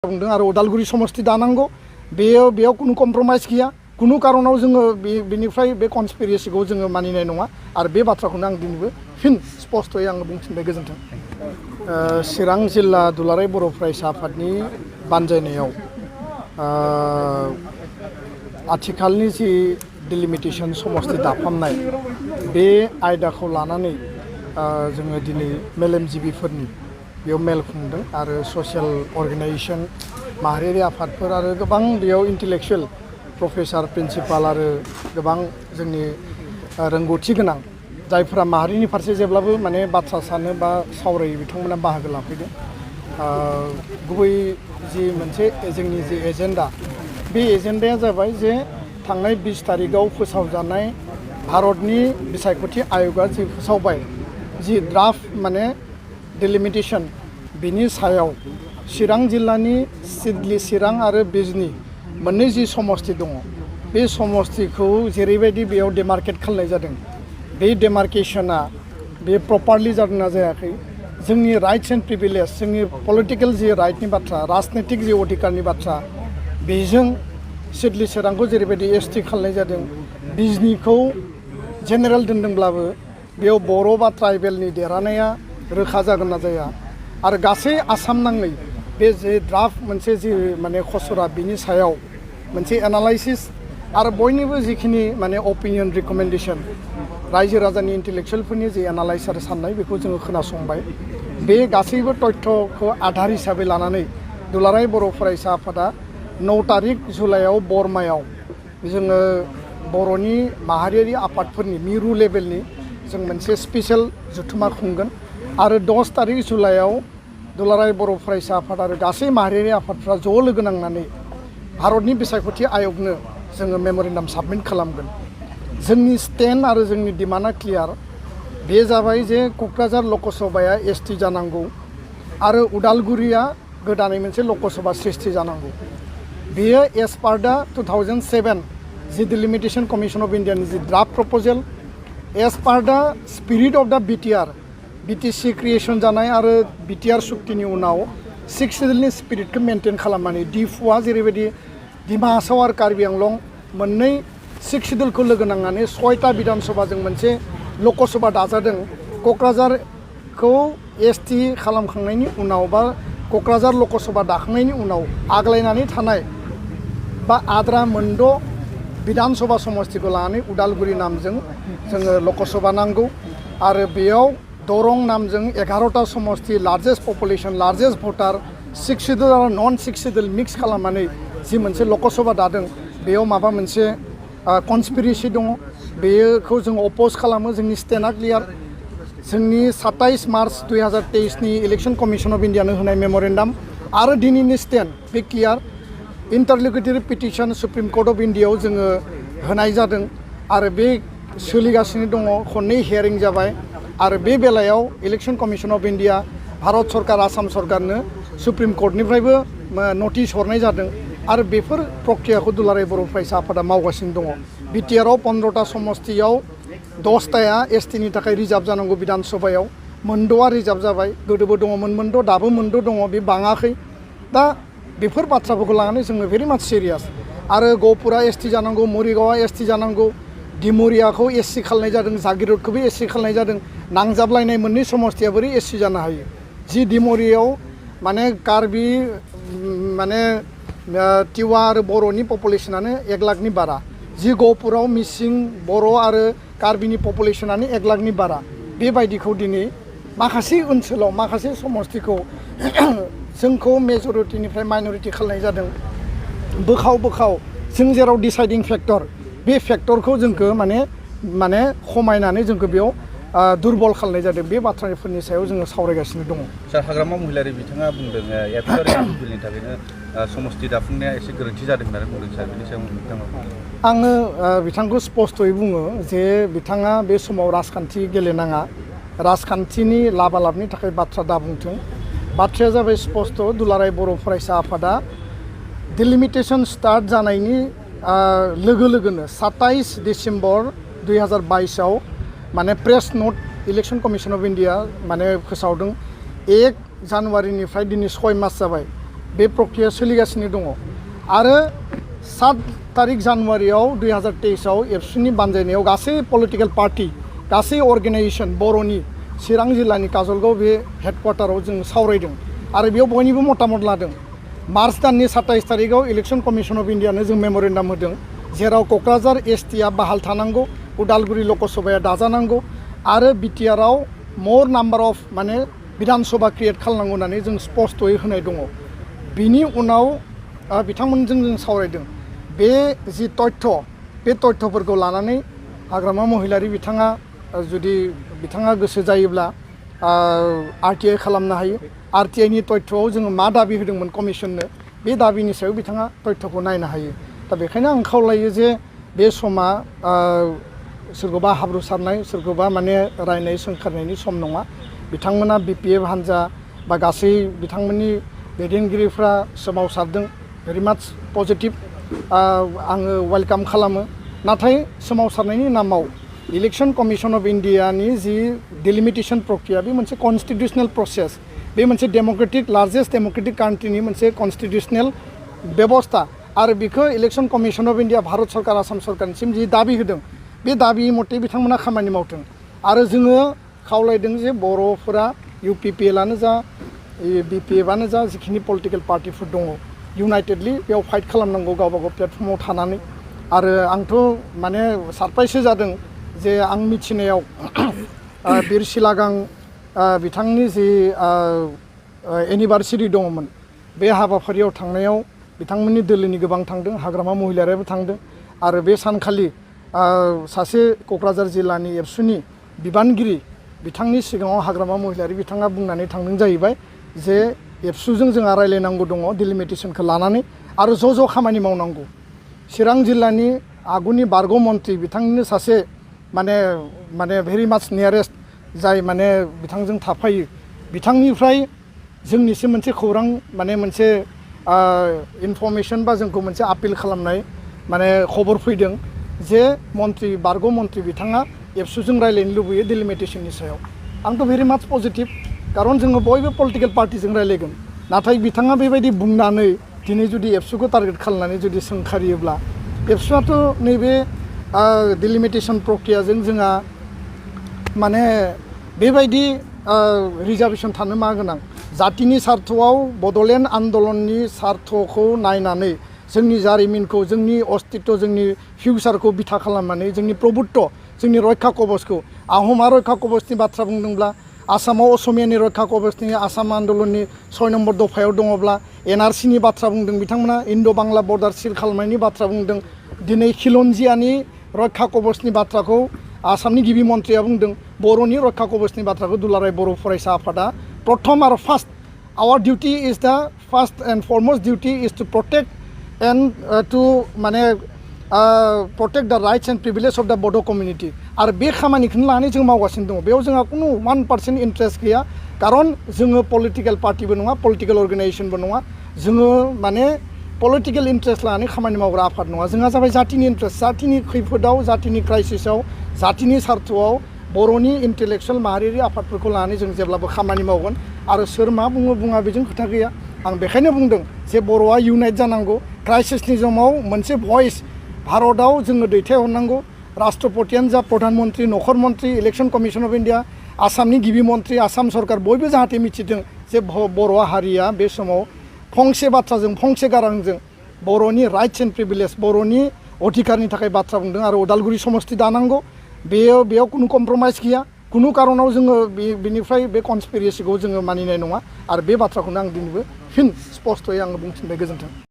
बुंदों आरो उदालगुरि समस्ति दानांगौ बेयाव कुनु कम्प्रमाइज गैया कुनु कारनाव जोङो बेनिफ्राय बे कनस्पिरेसिखौ जोङो मानिनाय नङा आरो बे बाथ्राखौनो आं दिनैबो फिन स्पष्टयै आङो बुंफिनबाय गोजोन्थों। चिरां जिल्ला दुलाराय बर' फरायसा आफादनि बानजायनायाव आथिखालनि जि डिलिमिटेसन समस्ति दाफामनाय बे आयदाखौ लानानै जोङो दिनै मेलेमजिबिफोरनि बेयाव मेल खुंदों आरो ससियेल अर्गेनाइजेसन माहारियारि आफादफोर आरो गोबां बेयाव इन्टेलेक्सुवेल प्रफेसार प्रिन्सिपाल आरो गोबां जोंनि रोंगौथि गोनां जायफोरा माहारिनि फारसे जेब्लाबो माने बाथ्रा सानो बा सावरायो बिथांमोना बाहागो लाफैदों। गुबै जि मोनसे जोंनि जि एजेन्डा बे एजेन्डाया जाबाय जे थांनाय 20 तारिखआव फोसावजानाय भारतनि बिसायख'थि आय'गा जि फोसावबाय जि ड्राफ्ट माने डिलिमिटेसन बिनि सायाव चिरां जिल्लानि सिडली चिरां आरो बिजनी मोननै जि समस्ति दङ बे समस्तिखौ जेरैबायदि बेयाव डेमार्केट खालामनाय जादों बे डेमार्केशना बे प्रपारलि जादोंना जायाखै जोंनि राइट्स एन्ड प्रिभिलेज जोंनि पलिटिकेल जि राइटनि बाथ्रा राजनैतिक जि अधिकारनि बाथ्रा बेजों सिडली चिरांखौ जेरैबायदि एसटि खालामनाय जादों बिजनीखौ जेनेरेल दोनदोंब्लाबो बेयाव बर' बा ट्राइबेलनि देरहानाया रोखा जागोन ना जाया आरो गासै आसाम नाङै बे जे ड्राफ्ट मोनसे जि माने खसरा बिनि सायाव मोनसे एनालाइसिस आरो बयनिबो जिखिनि माने अपिनियन रिकमेन्डेसन रायजो राजानि इन्टेलेक्सुवेलफोरनि जि एनालाइस आरो साननाय बेखौ जोङो खोनासंबाय बे गासैबो तथ्यखौ आधार हिसाबै लानानै दुलाराय बर' फरायसा आफादा 9 तारिख जुलाइआव बरमायाव जोङो बर'नि माहारियारि आफादफोरनि मिरु लेभेलनि जों मोनसे स्पेसियेल जथुमा खुंगोन आरो 10 तारिख जुलाइआव दुलाराय बर' फरायसा आफाद आरो गासै माहारियारि आफादफ्रा ज' लोगो नांनानै भारतनि बिसायख'थि आय'गनो जोङो मेम'रेन्डाम साबमिट खालामगोन। जोंनि स्टेन्ड आरो जोंनि डिमान्डआ क्लियार बे जाबाय जे क'क्राझार लकसभाया एसटि जानांगौ आरो उदालगुरिया गोदानै मोनसे लकसभा सृष्टि जानांगौ। बेयो S per the 2007 the delimitation commission of इन्डियानि the draft proposal as per the spirit of the BTC creation जानाय आरो बिटिआर सुक्तिनि उनाव 6 सिडुलनि स्पिरिटखौ मेनटेन खालामनानै डिफुआ जेरैबायदि डिमा हासाव आरो कार्बि आंलं मोननै 6 सिडुलखौ लोगो नांनानै 6टा बिधानसभाजों मोनसे लकसभा दाजादों। क'क्राझारखौ एसटि खालामखांनायनि उनाव बा क'क्राझार लकसभा दाखांनायनि उनाव आग्लायनानै थानाय बा आद्रा मोनद' बिधानसभा समस्तिखौ लानानै उदालगुरि नामजों जोङो लकसभा नांगौ आरो बेयाव दरं नामजों 11टा समस्ति लार्जेस्ट पपुलेसन लार्जेस्ट भटार 6 सिडुल आरो नन 6 सिडुल मिक्स खालामनानै जि मोनसे लकसभा दादों बेयाव माबा मोनसे कनस्पिरेसि दङ बेखौ जों अपोज खालामो। जोंनि स्टेन्डआ क्लियार जोंनि 27 मार्च 2023 नि इलेक्सन कमिसन अफ इन्डियानो होनाय मेम'रेन्डाम आरो दिनैनि स्टेन्ड बे clear interlocutory petition supreme court of इन्डियायाव जोङो होनाय जादों आरो बे सोलिगासिनो दङ खननै हियारिं जाबाय आरो बे बेलायाव election commission of India Bharat सरकार आसाम सरकारनो सुप्रिम कर्टनिफ्रायबो नटिस हरनाय जादों आरो बेफोर प्रक्रियाखौ दुलाराय बर' फरायसा आफादा मावगासिनो दङ। बिटिआरआव 15टा समस्तियाव 10टाया एसटिनि थाखाय रिजार्भ जानांगौ बिधानसभायाव मोनद'आ रिजार्भ जाबाय गोदोबो दङमोन मोनद' दाबो मोनद' दङ बे बाङाखै दा बेफोर बाथ्राफोरखौ लानानै जोङो भेरि माच सिरियास आरो गहपुरा एसटि जानांगौ मरिगावआ एसटि जानांगौ डिमरियाखौ एससि खालामनाय जादों जागिरदखौबो एससि खालामनाय जादों नांजाबलायनाय मोननै समस्तिया बोरै एससि जानो हायो जि डिमरियाव माने कार्बि माने टिवा आरो बर'नि पपुलेसनानो 1 लाखनि बारा जि गहपुराव मिसिं बर' आरो कार्बिनि पपुलेसनानो 1 लाखनि बारा बेबायदिखौ दिनै माखासे ओनसोलाव माखासे समस्तिखौ जोंखौ मेजरिटिनिफ्राय माइनरिटि खालामनाय जादों बोखाव जों जेराव डिसाइडिं फेक्टर बे फेक्टरखौ जोंखौ माने खमायनानै जोंखौ बेयाव दुरबल खालामनाय जादों बे बाथ्राफोरनि सायाव जोङो सावरायगासिनो दङ। सार हाग्रामा महिलारि बिथाङा बुंदों एफआइआर बिलनि थाखायनो समस्ति दाफुंनाया एसे गोरोन्थि जादों होननानै बुंदों सार बेनि सायाव बिथाङा आङो बिथांखौ स्पष्टयै बुङो जे बिथाङा बे समाव राजखान्थि गेलेनाङा राजखान्थिनि लाबालाबनि थाखाय बाथ्रा दाबुंथों बाथ्राया जाबाय स्पष्ट दुलाराय बर' फरायसा आफादा डिलिमिटेसन स्टार्ट जानायनि लोगो लोगोनो 27 डिसेम्बर 2022आव माने press note election commission of India माने फोसावदों 1 जानुवारिनिफ्राय दिनै 6 मास जाबाय बे प्रक्रिया सोलिगासिनो दङ आरो 7 तारिख जानुवारियाव 2023आव एबसुनि बानजायनायाव गासै पलिटिकेल पार्टी गासै अर्गेनाइजेशन बर'नि चिरां जिल्लानि काजलगाव बे हेडक्वार्टाराव जों सावरायदों आरो बेयाव बयनिबो मतामत लादों मार्च दाननि 27 तारिखआव इलेक्शन कमिशन अफ इन्डियानो जों मेम'रेन्डाम होदों जेराव क'क्राझार एसटिआ बाहाल थानांगौ उदालगुरि लकसभाया दाजानांगौ आरो बिटिआरआव मोर नाम्बार अफ माने बिधान सभा क्रिएट खालामनांगौ होननानै जों स्पष्टयै होनाय दङ बिनि उनाव बिथांमोनजों जों सावरायदों बे जि तथ्य बे तथ्यफोरखौ लानानै हाग्रामा महिलारि बिथाङा जुदि बिथाङा गोसो जायोब्ला आरटिआइ खालामनो हायो आरटिआइनि तथ्यआव जोङो मा दाबि होदोंमोन कमिसननो बे दाबिनि सायाव बिथाङा तथ्यखौ नायनो हायो दा बेखायनो आं खावलायो जे बे समा सोरखौबा हाब्रु सारनाय सोरखौबा माने रायनाय सोंखारनायनि सम नङा बिथांमोना बिपिएफ हान्जा बा गासै बिथांमोननि दैदेनगिरिफ्रा सोमावसारदों भेरि माच पजिटिभ आङो वेलकाम खालामो नाथाय सोमावसारनायनि नामाव इलेक्शन कमिशन अफ इन्डियानि जि डिलिमिटेशन प्रक्रिया बे मोनसे कन्स्टिटिउसनेल प्रसेस बे मोनसे डेम'क्रेटिक लार्जेस्ट डेम'क्रेटिक कान्ट्रिनि मोनसे कन्स्टिटिउसनेल बेबस्था आरो बेखौ election commission of India Bharat सरकार आसाम सरकारनिसिम जि दाबि होदों बे दाबि मथे बिथांमोना खामानि मावथों आरो जोङो खावलायदों जे बर'फोरा इउपिपिएलआनो जा बिपिएफआनो जा जिखिनि पलिटिकेल पार्टिफोर दङ इउनाइटेडलि बेयाव फाइट खालामनांगौ गावबा गाव प्लेटफर्माव थानानै आरो आंथ' माने सारप्राइजसो जादों जे आं मिथिनायाव बिर सिलागां बिथांनि जि एनिभार्सारि दङमोन बे हाबाफारियाव थांनायाव बिथांमोननि दोलोनि गोबां थांदों हाग्रामा महिलारियाबो थांदों आरो बे सानखालि सासे क'क्राझार जिल्लानि एबसुनि बिबानगिरि बिथांनि सिगाङाव हाग्रामा महिलारि बिथाङा बुंनानै थांदों जाहैबाय जे एबसुजों जोंहा रायलायनांगौ दङ डिलिमिटेशनखौ लानानै आरो ज' खामानि मावनांगौ चिरां जिल्लानि आगुनि बारग' मन्त्रि बिथांनिनो सासे माने भेरि माच नियारेस्ट जाय माने बिथांजों थाफायो बिथांनिफ्राय जोंनिसिम मोनसे खौरां माने मोनसे इनफरमेशन बा जोंखौ मोनसे आपिल खालामनाय माने खबर फैदों जे मन्त्रि बारग' मन्त्रि बिथाङा एबसुजों रायलायनो लुबैयो डिलिमिटेशननि सायाव आंथ' भेरि माच पजिटिभ खारन जोङो बयबो पलिटिकेल पार्टिजों रायलायगोन नाथाय बिथाङा बेबायदि बुंनानै दिनै जुदि एबसुखौ टारगेट खालामनानै जुदि सोंखारियोब्ला एबसुआथ' नैबे डिलिमिटेशन प्रक्रियाजों जोंहा माने बेबायदि रिजार्भेसन थानो मा गोनां जातिनि सार्थआव बड'लेण्ड आन्दलननि सार्थखौ नायनानै जोंनि जारिमिनखौ जोंनि अस्तित्व जोंनि फिउचारखौ बिथा खालामनानै जोंनि प्रभुत्व जोंनि रैखा कबचखौ आहमा रैखा कबचनि बाथ्रा बुंदोंब्ला आसामाव असमियानि रैखा कबचनि आसाम आन्दलननि 6 नम्बर दफायाव दङब्ला एनआरसिनि बाथ्रा बुंदों बिथांमोना इन्ड' बांला बर्डार सिल खालामनायनि बाथ्रा बुंदों दिनै खिलन्जियानि रैखा कबचनि बाथ्राखौ आसामनि गिबि मन्थ्रिया बुंदों बर'नि रैखा कबचनि बाथ्राखौ दुलाराय बर' फरायसा आफादा प्रथम आरो first our duty is the first and foremost duty is to protect and to माने protect the rights and privileges of the Bodo community आरो बे खामानिखौनो लानानै जों मावगासिनो दङ बेयाव जोंहा कुनु 1% इन्ट्रेस्ट गैया खारन जोङो पलिटिकेल पार्टिबो नङा पलिटिकेल अर्गेनाइजेशनबो नङा जोङो माने पलिटिकेल इन्ट्रेस्ट लानानै खामानि मावग्रा आफाद नङा जोंहा जाबाय जातिनि इन्ट्रेस्ट जातिनि खैफोदाव जातिनि क्राइसिसआव जातिनि सार्थआव बर'नि इन्टेलेक्सुवेल माहारियारि आफादफोरखौ लानानै जों जेब्लाबो खामानि मावगोन आरो सोर मा बुङो बुङा बेजों खोथा गैया आं बेखायनो बुंदों जे बर'आ इउनाइट जानांगौ क्राइसिसनि समाव मोनसे भइस भारतआव जोङो दैथायहरनांगौ राष्ट्रपतियानो जा प्रधान मन्त्रि नखर मन्त्रि इलेक्शन कमिशन अफ इन्डिया आसामनि गिबि मन्त्रि आसाम सरकार बयबो जाहाथे मिथिदों जे बर' हारिया बे समाव फंसे बाथ्राजों फंसे गारांजों बर'नि राइट्स एन्ड प्रिभिलेज बर'नि अधिकारनि थाखाय बाथ्रा बुंदों आरो उदालगुरि समस्ति दानांगौ बेयाव कुनु कमप्रमाइज गैया कुनु कारनाव जोङो बेनिफ्राय बे कनस्पिरेसिखौ जोङो मानिनाय नङा आरो बे बाथ्राखौनो आं दिनैबो फिन स्पष्टयै आङो बुंफिनबाय गोजोन्थों।